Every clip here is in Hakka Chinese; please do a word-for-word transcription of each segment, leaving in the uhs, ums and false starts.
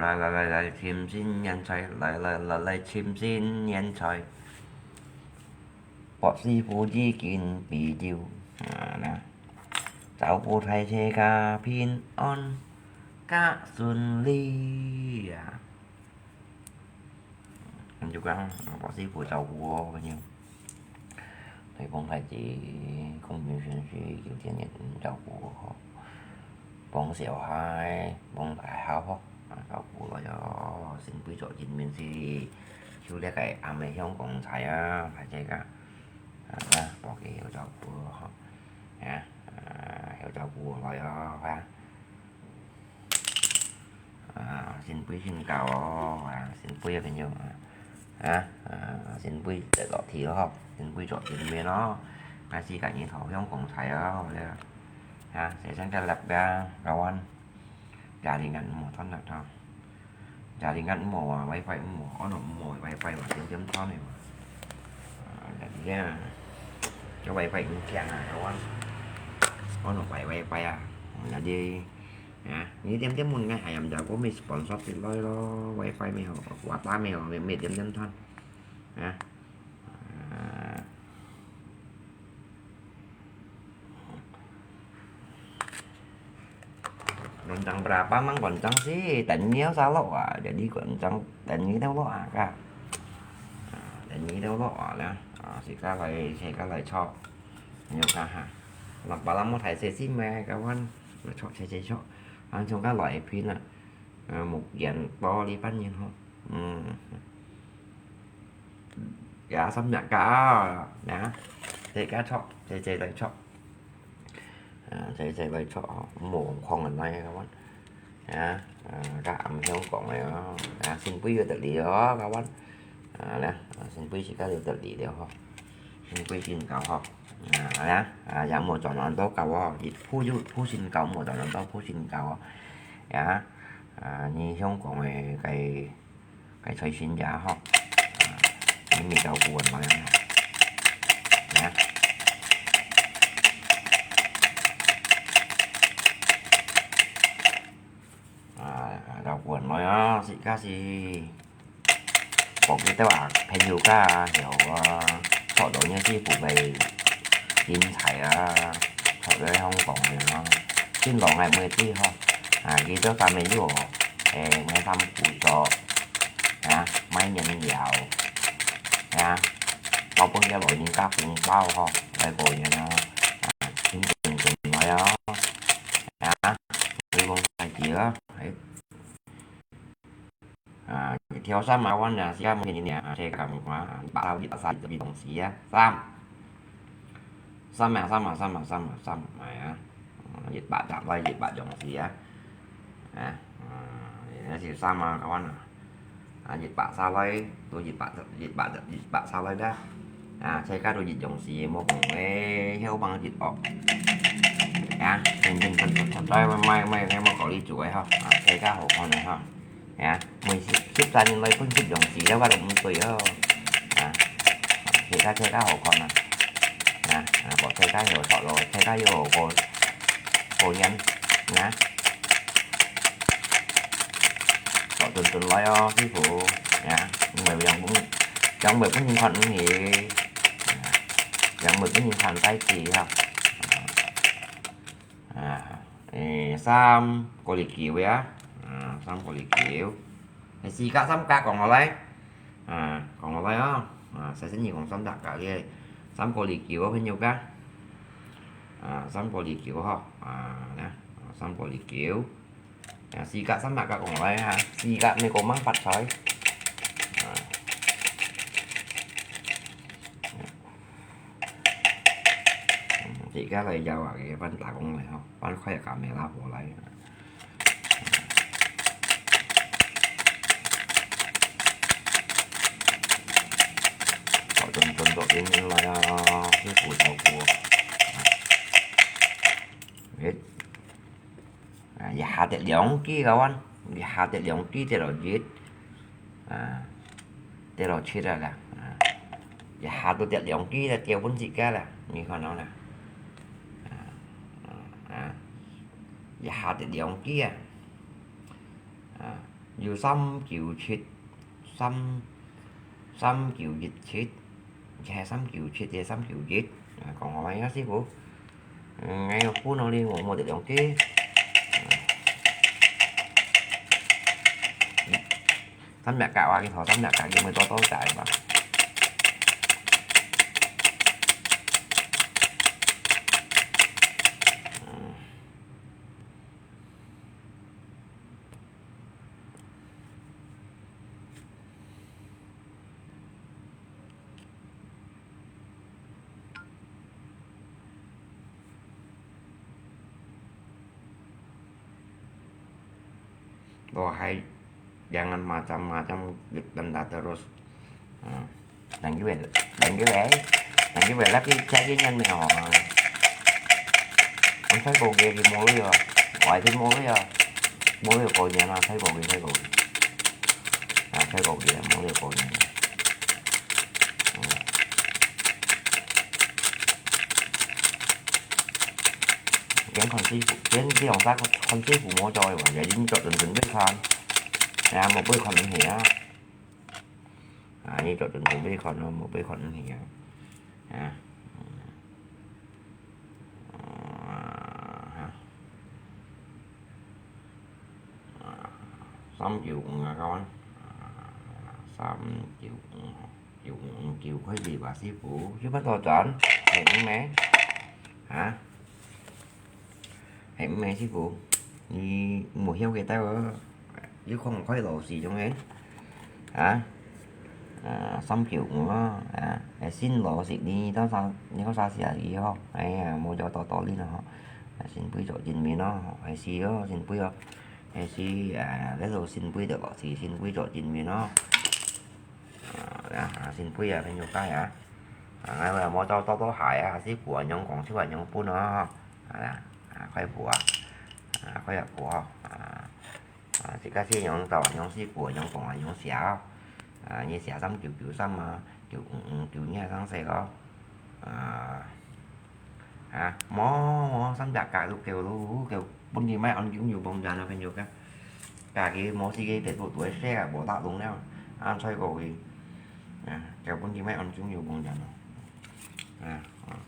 來來來來，尋新年財，來來來來，尋新年財。博師傅已經備酒，啊，來，祝福大家平安，加順利啊！ 恁就講，博師傅照顧我，朋友。對，幫大家公平選舉有點點照顧我，幫小孩，幫大家好，啊，照顧我喲，新輩做人面是，就這個暗个香港菜啊，大家啊，啊，幫佢有照顧我，啊，啊，有照顧我喲，啊。 啊，新輩新搞哦，啊，新輩个朋友啊，啊，啊，新輩得落地咯，新輩做前面咯，啊，自家人頭香港菜哦，好了，啊，洗身个粒个，kawan，jaringan無斷了哦，jaringan無啊，wifi無，安到無wifi嘛，點點斷个嘛，啊，jadi啊，个wifi唔強啊，kawan，安到快wifi啊，jadi 啊，你點點問个還毋知，我咪sponsor之類咯，wifi咪好，kuota咪好，咪點點斷。啊，啊，lonceng berapa mang lonceng sih? Tanya salah ah, jadi lonceng tanya đâu lo ah ka. Ah, tanya đâu lo ah lah. Ah, sika lai, sika lai chok. Nyo ka ha. Lampa lam mo thai se si me kawan. Chok, chok, chok, chok. Ang chok ka lai pin ah. 啊，目前玻璃半年吼。嗯。也三日假啊，啊，自家著，自自來著。啊，自自來著吼，無空个來个嘛。啊，啊，个暗香港个哦，啊，新輩有得哩哦，个嘛。啊，呢，啊，新輩自家有得哩了吼。新輩真搞吼。啊，呢，啊，也無賺恁多搞哦，一鋪就鋪新搞，無賺恁多鋪新搞哦。啊， 啊，你香港个該，該財神爺吼，啊，你咪照顧人來啊，啊，照顧人來啊，自家是 我記得啊，朋友家啊，有啊，坐到你師傅个人才啊，坐到香港个啊，新郎个妹子吼，啊，佢做三个月，誒，買衫褲著，啊，買原料，啊，包分个老人家紅包吼，來過年啊，啊，真真真來啊，啊，希望大家啊，誒。 啊，一條衫啊，阮啊，時間無便宜啊，啊，這个無看啊，一百三、一百三、一百四啊，衫。衫啊，衫啊，衫啊，衫啊，衫，哎呀，一百十來，一百兩四啊，啊，啊，這是衫啊，个阮啊，啊，一百三來，都一百，一百，一百三來啦。 啊，自家都一樣事，莫講誒，曉幫一惡。啊，真真真真，實在莫莫莫莫搞你做誒吼，啊，自家好看誒吼。啊，每十十三年來分十樣事，了解都毋對哦。啊，自家自家好看啊。啊，啊，無自家曉著咯，自家又好過過年，啊。 好，準準來哦，師傅。啊，因為樣本樣本本身看毋起，啊，樣本本身看大體哈。啊，誒，三個零九呀，啊，三個零九。誒，四格三格講落來，啊，講落來哦，啊，細細義講三格格个，三個零九哦，朋友家。啊，三個零九吼，啊，呢，啊，三個零九。 啊，四格三百格講來哈，四格美國mang發財。啊。嗯，自家來搖啊，个，分打工來吼，分開个camera過來。好，準準做緊緊來啊，辛苦辛苦。誒。 啊，一下跌兩支个，一下跌兩支跌落一，啊，跌落七啊啦，啊，一下都跌兩支啦，跌分自家啦，你看到啦，啊，啊，啊，一下跌兩支啊，啊，有三九七、三、三九一七，係三九七，係三九一。啊，講好啊，師傅。嗯，𠊎有分到你，我無得兩支。三百格啊，佢頭三百格，有無多多仔嘛？嗯。 Wahai, jangan macam-macam, tanda terus. Ah, thank you, eh. Thank you, eh. Thank you, eh. Lagi cari yang ni, oh. Ang saya kau gaya di mall ya. Wah, di mall ya. Mall ya kau ni na, saya kau gaya, saya kau gaya. Ah, saya kau gaya, mall ya kau ni. Hmm. 今看師傅，今這兩隻看師傅無做个話，就已經做陣準備看。哎呀，無備看毋係啊。啊，你做陣準備看咯，無備看毋係啊。啊，嗯，啊，哈。啊，三九五啊，各位。啊，三九五，九五九可以吧，師傅？有辦法轉？係毋係？啊？ 係毋係，師傅？你無曉个到啊？你看開老師種个，啊？啊，三九五咯，啊，係新老師，你到啥，你到啥時啊？以後，哎呀，無做多多哩咯，吼。啊，新杯做前面咯，係是咯，新杯咯，係是，啊，該做新杯个老師，新杯做前面咯。啊，啊，新杯啊，朋友家啊。啊，𠊎話無做多多鞋啊，師傅啊，樣講出來樣分咯，吼。啊，啊，開鋪啊，啊，開下鋪吼，啊，啊，自家先用到啊，用師傅啊，用講啊，用寫哦。啊，你寫三九九三啊，九五五九二生色哦。啊，啊，無，無，三百加都夠咯，夠分你買安全有幫襯啊，朋友家。家己無時間，電腦都會死啊，無打動了，啊，吹過去。啊，夠分你買安全有幫襯咯。啊，啊。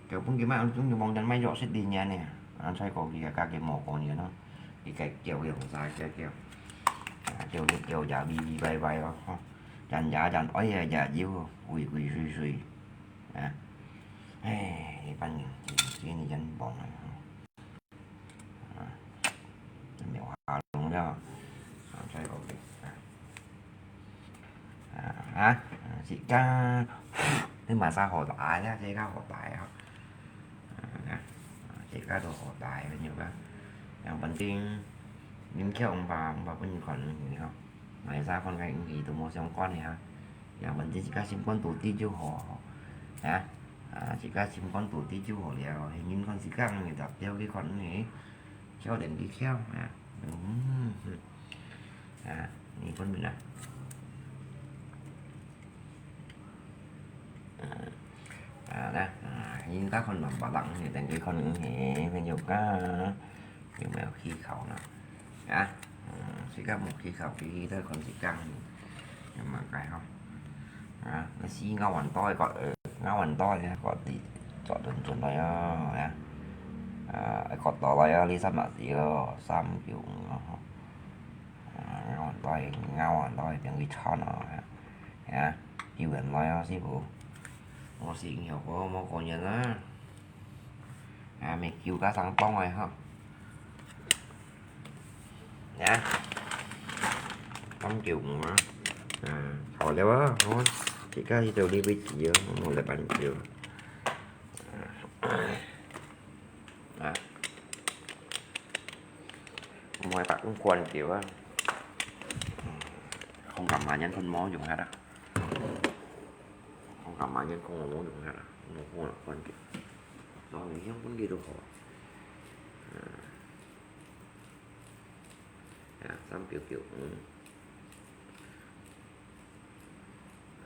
Kêu pun kêu mai ăn chúng mong chân mai dọ xích đi nha nè. Ăn sai cô kì kà kì mò cô nè nó. Kì kì kêu kì hông sai kêu kêu. Kêu kì kêu giả bì bì bai bai ho. Chân giả chân oi giả diu. Ui ui sui sui. Ê, pan nhìn. Kì kì nè chân bông nè. 啊，苗下弄了，啊，再落去，啊，啊，啊，自家，你嘛生好大呀，自家好大啊，啊，自家都好大个，你看，yang penting，你叫我把，我把分你看，你看。 Ngoài ra còn cái gì都無相關呢ha. Yang penting自家心肝肚知就好，ha. À,自家心肝肚知就好了，係人看自家người ta theo cái con này, theo đến cái theo, ha. Ừm. À, ni pun benar. À, à, đó, à, nhìn ta còn nằm bảo lặng thì đến cái con này thì mình dùng cái 有沒有氣口呢？啊，嗯，自家無氣口，佢都講自家，有麼个吼？啊，該係咬還多个，呃，咬還多个，割啲，做陣陣來哦，啊，啊，割到來哦，你三百字哦，三九五哦，吼。啊，咬還多个，咬還多个，等佢穿哦，啊，有人來哦，師傅。我是有個，無個人啊。 À, mẹ kêu cá sáng bông rồi hả? Dạ. Tám triệu mà. À, thôi leo á, thôi. Chị cá đi đâu đi với chị á, một là bạn triệu. À. Mua bạc cũng quên triệu á. Không cần mà nhắn tin máu dùng hết á. Không cần mà nhắn không máu dùng hết á. Một con là quên triệu. Đó, mình không quên đi đâu khỏi. À, à, sắm kiểu kiểu, ừ.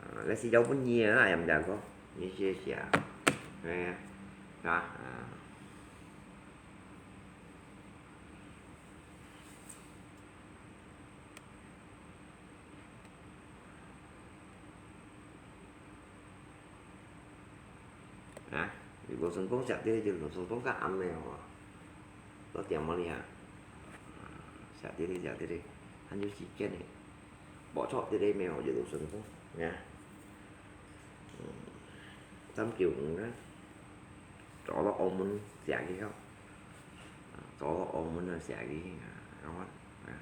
À, cái xí dấu bún nhia á, em chàng có. 你試試啊，哎呀，啊，啊。 啊，羅成功寫个，就羅成功較暗个哦。到點麼哩啊？寫个，寫个，還有時間呢。無錯，這个名叫羅成功，啊。嗯，三九五啊，早落澳門寫个哦。啊，早落澳門啊寫个，啊，然後，啊，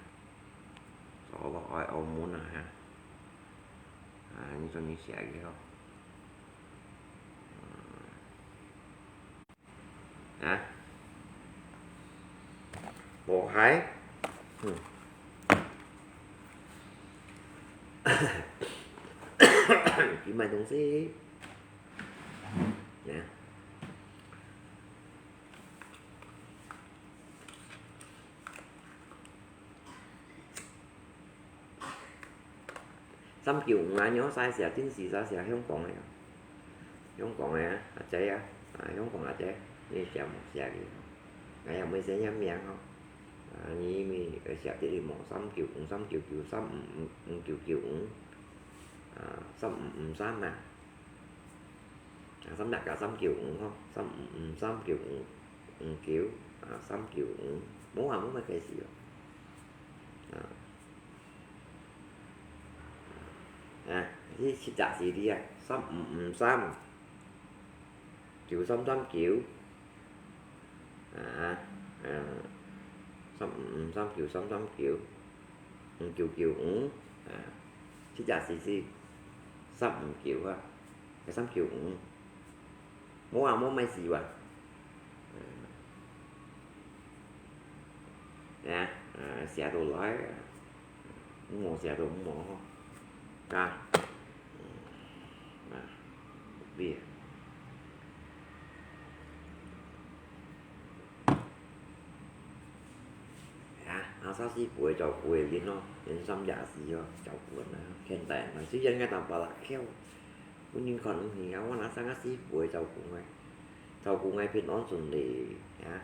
早落愛澳門啊，哈。 啊，你做你寫个吼。啊？無害？嗯。去買東西。啊。 三九五啊，你好，寫寫，真係寫寫香港个啊。香港个啊，阿姐啊，啊，香港阿姐，你寫無寫个？𠊎也毋會寫你名吼。啊，你咪寫个無？三九五、三九九、三五五、五九九五，啊，三五五三啊。 啊，三六加三九五吼，三五五、三九五、五九，啊，三九五，無啊，無麼个事哦。啊，啊，這七隻字哩啊，三五五三，九三三九，啊，啊，三五五三九三三九，五九九五，啊，七隻字係三五九啊。 三九五，無啊，無麼个事啊。嗯。啊，啊，寫到來啊，無寫到無吼。啊，嗯，啊，別。 啊，阿沙師傅个照顧个人哦，人三也四哦，照顧人啊，現代人啊，雖然个淡薄辣口，本人看毋起啊，我拿三个師傅个照顧个，照顧个平安順利啊，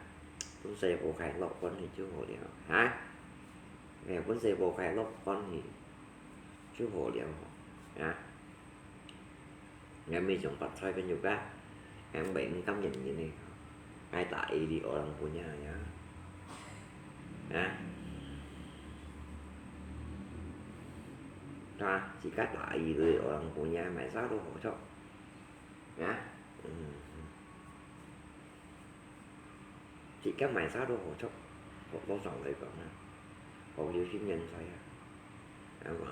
本世報快樂歡喜就好了，啊，哎，本世報快樂歡喜就好了，啊。 𠊎毋想發財朋友家，𠊎毋會毋甘願人呢。𠊎打A哩學人本呀呀。啊？啊，自家打A都學人本呀，買啥都好食。啊？嗯。 自家買啥都好食，學多少來講啊，學有心人才啊，係嘛？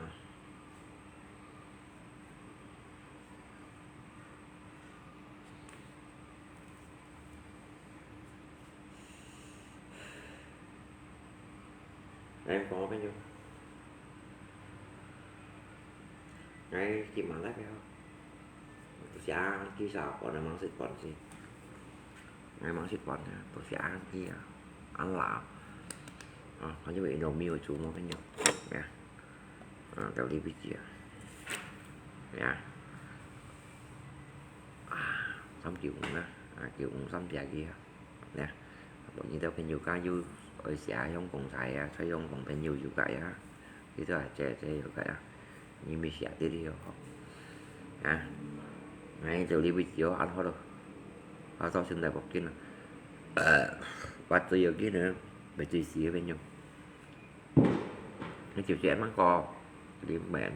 來，講个朋友，來，去馬來西亞。 Tôi sẽ ăn ký sao, còn nó mang xịt còn gì. Nó mang xịt còn nha, tôi sẽ ăn ký à. Ăn là. Ờ, có như vậy nó miêu chú mua cái nhiều. Nha. Ờ, tao đi với chị à. Nha. À, sắm kiểu cũng đó. À, kiểu cũng sắm vài kia. Nha. Bọn nhìn tao cái nhiều cái du, ở xã Hồng Kông Thái à, thấy Hồng Kông cái nhiều du cái à. Thì tôi à, trẻ, trẻ du cái à. Nhìn mình sẽ đi đi hả? À, ngay từ đi với chiều ăn thôi đâu. Ăn tao xin lại bọc kín à. Ờ, bắt tôi yêu kín nữa. Bởi tôi xí với nhau. Cái chiều trẻ mắc co. Đi mẹ,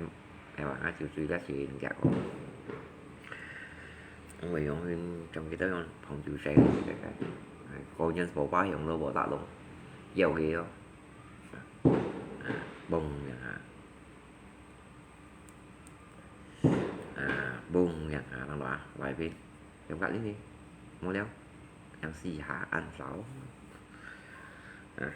em bảo, à, chiều suy đã xí, chả có. Ông ấy, ông ấy, trong cái tớ phòng chiều xe, cái, cái, cái. Cô nhân phố bá hiện lô bộ tạ lông. Dẻo kì đó. À, bông nhỉ hả? À, bông nhỉ hả, lăng đó, vài bên. Em gạt đi đi. Mua leo. Em xì hả, ăn sáu. À.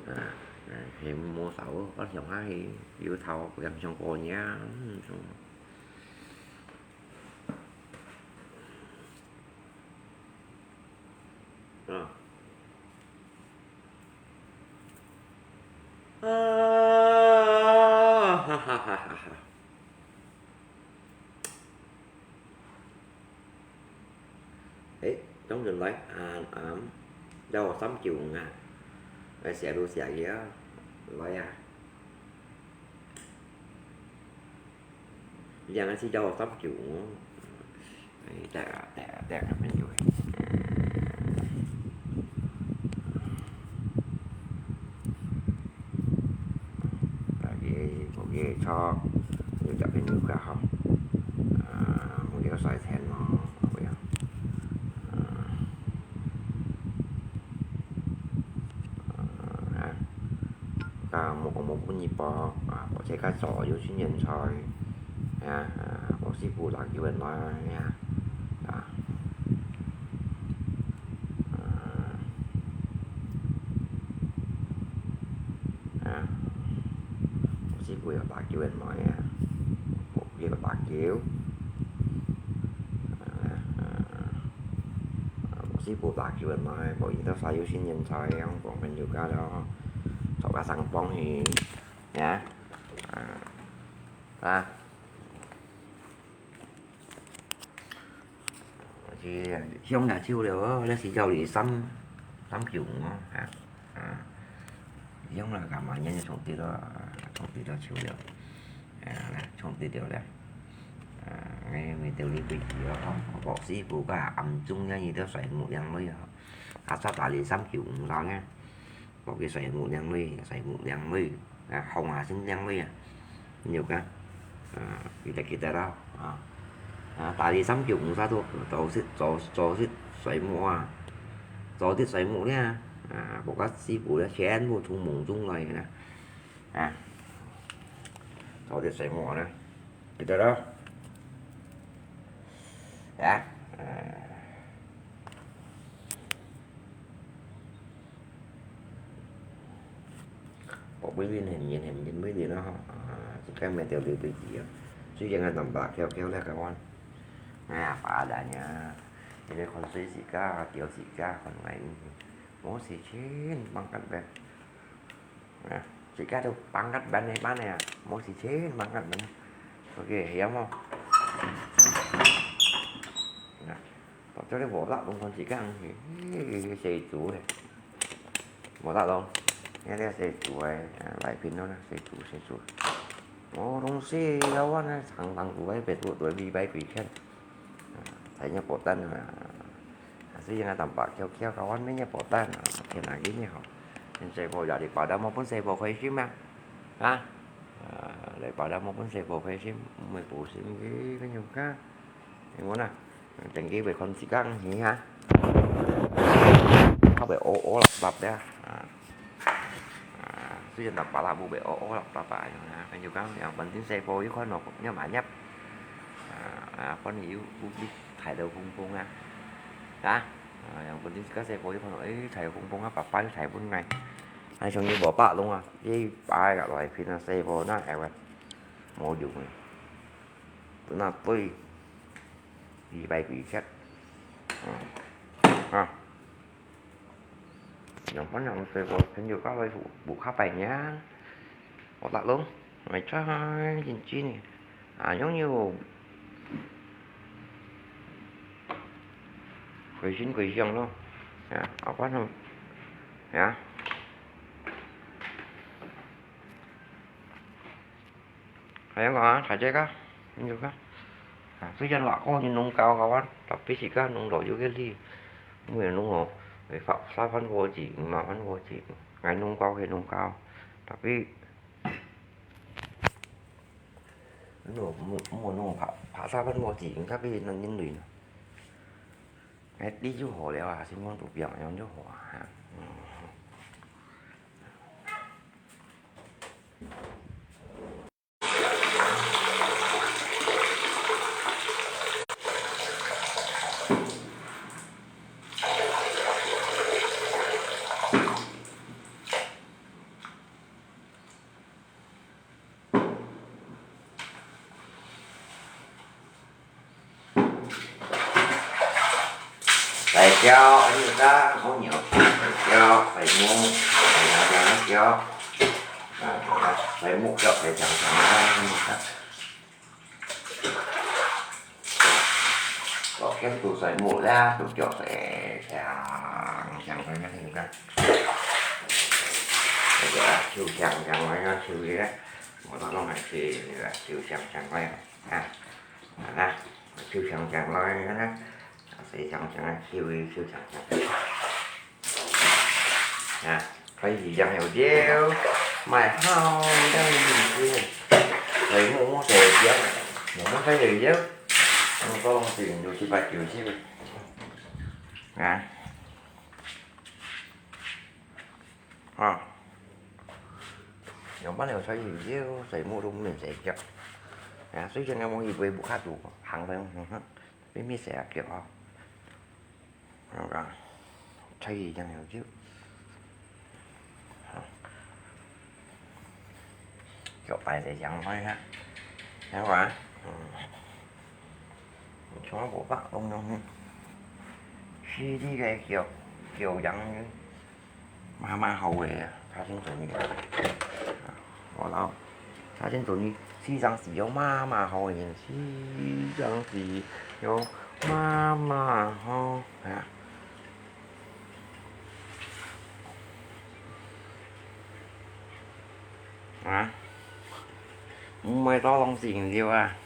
À, à, thì mua sáu, có chồng hả thì yêu thầu, em chồng cô nhá. Ờ. Ờ. 哈哈哈。誒，當然來，啊，啊，有三九五啊，來寫都寫个啊，來啊。兩个字有三九五。 哎，等下，等下，等下，朋友。大家，大家坐，有隻朋友个吼。啊，有條賽程咯，有無？啊，啊，啊，無講無分你博，啊，博這个做有新年菜，啊，啊，博師傅六九个來，啊，啊。 啊，啊，博師傅有六九个來啊，博，佢有六九。啊，啊，啊，博師傅六九个來，博佢兜儕有新年菜，講朋友家咯，坐个上幫去，呀，啊，啊。 就香也燒了哦，這時間係三，三九五哦，啊，啊，香了，幹嘛呢？重疊了，重疊了，燒了，啊，來，重疊了咧，啊，哎，每條你對齊哦，吼，博師傅个暗中呢，佢兜睡目靚女哦，啊，煞打你三九五了呢。 博佢睡目靚女，睡目靚女，啊，風啊真靚女啊，你有看？啊，記得記得啦，啊，啊，打你三九五煞都，早日，早，早日睡目啊，早日睡目了，啊，博个師傅了，全部從夢中來个啦，啊，早日睡目了。 記得咯。啊，啊。博杯面很圓很圓杯面咯，啊，這个每條你對齊啊。雖然啊，淡薄翹翹咧，个話。哎呀，巴蘭呀，你看水自家，吊自家，看外面，無事情，放假呗。 啊，自家都放假半日半日啊，無事情，放假半日。OK，曉無？啊，到這裡無啦，攏看自家，嘿，嘿，嘿，細豬嘿。無啦攏，這个細豬誒，啊，來品咯啦，細豬，細豬。哦，東西，老闆啊，長長豬誒，別多多，一百幾千。啊，大隻寶蛋啊。 啊，所以啊，淡薄翹翹，个話乜也無單啊，天啊，今日吼，恁細寶也來巴達無分細寶開心啊，啊，啊，來巴達無分細寶開心，毋會無心機，朋友家，你講啊，等佢會看時間去哈，較會屙屙立立了，啊。 啊，雖然淡薄啦，毋會屙屙立立啊，啊，朋友家，啊，反正細寶有看咯，要買入。啊，啊，反正有，有，有睇到紅紅啊，啊，啊，反正自家細寶有看咯，誒，睇紅紅啊，爸爸有睇分𠊎，啊，像你無百弄啊，一百个來品啊，細寶哪會啊，無用啊，那對，二百幾隻，啊，啊。 樣般樣細寶朋友家來補，補較快呢。我打攏，來猜，真真呢。啊，樣有，開心開心咯。啊，阿爸他們，啊。 還有啊，大隻个，有个。啊，雖然話講你弄高个話，tapi自家弄落有个力，因為弄哦，會發，沙番火子，麻烦火子，愛弄高去弄高，tapi，你莫，莫，莫弄怕，怕沙番火子，tapi能忍耐呢。哎，你就好了啊，心肝肚皮樣就好啊，嗯。 大條，還有个好牛，大條，細目，大條，大條，啊，大條。水目腳水強強啦，水目腳。落鹽都水目啦，都腳水強強个，你看。這個啊，手強強个，手个，我都弄來去，手強強个啊，啊，手強強个啊，水強強个，手手強強。 啊，開始醬油椒，買好醬油椒，水目目水椒，有目水油椒，嗯，多東西就七八九十个。啊，啊，用粄條水油椒，水目都毋使攪。啊，水晶个東西會不卡住，行分，嗯哼，變變色啊，攪好。 好个，菜一樣有救。好，腳擺在香菜下，香菜，嗯，全部放弄弄去，洗滌个腳，腳樣，麻麻好个，他先做你个。我老，他先做你，洗上洗要麻麻好个，洗上洗要麻麻好，啊。 啊，毋會多東西了啊。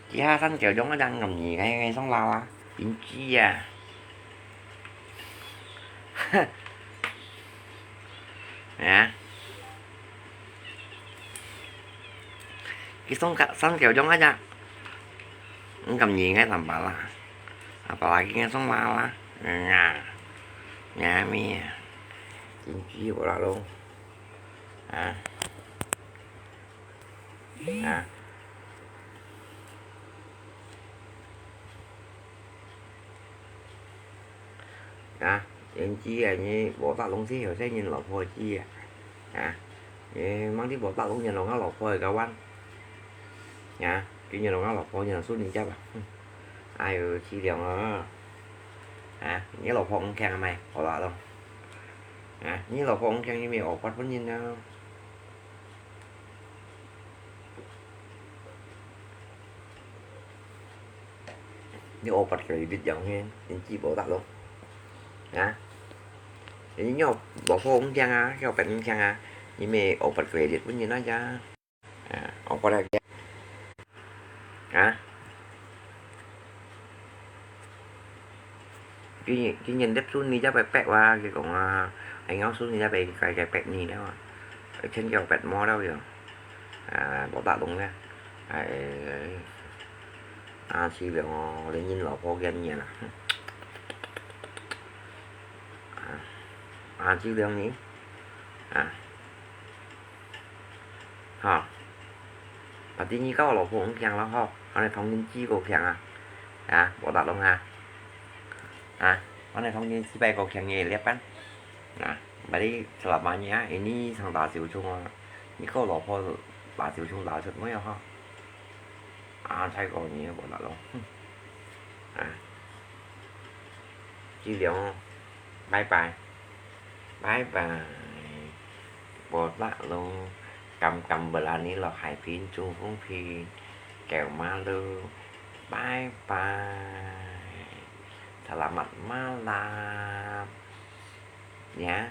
其他三條中一張咁易个，个上老啊，點知啊？啊？佢送个三條中一張，咁易个三把啦，啊，把啦，佢个上老啊，嗯啊，呀咩啊，點知我啦咯。 啊。啊。啊，人知啊，你無打東西，有些人老婆知啊。啊，你望你無打東西，老婆个高灣。啊，今日老婆，你順你家吧。哎呦，凄涼啊。啊，你老婆毋強啊，好啦咯。 啊，你老婆講你咪惡發分人啊？你惡發佢一樣个，人知無得咯。啊，你老婆講啊，叫別人講啊，你咪惡發佢一分人啊呀。 啊，我過來。啊？今，今年跌孫你才會白哇，佢講啊，哎，我孫你才會，該，該白你了啊。千九百毛了喲。啊，無打動了。哎，啊，是了哦，連人老婆見面啦。啊，啊，就了呢。啊。 吼，啊，第二个老婆毋強咯吼，安尼同人知个強啊，啊，無打動啊，啊，安尼同人知擺个強个裂板，啊，berarti selamanya ini sang打小虫啊，你个老婆打小虫打出尾啊吼，啊，再个你無打動，哼，啊，盡量，拜拜。 拜拜。無打動，敢敢berani落海邊，衝風邊，狗馬路。拜拜。Selamat malam。呀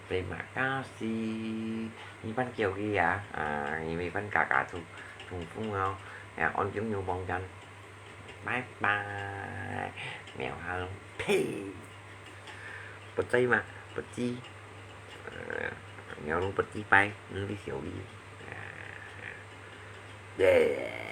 ，terima kasih。你班狗去呀？啊，你班嘎嘎衝，衝風哦。呀，安靜有望間。 拜拜。喵哼，呸！不知嘛，不知。呃，喵哼，不知拜，嗯，你小意。耶。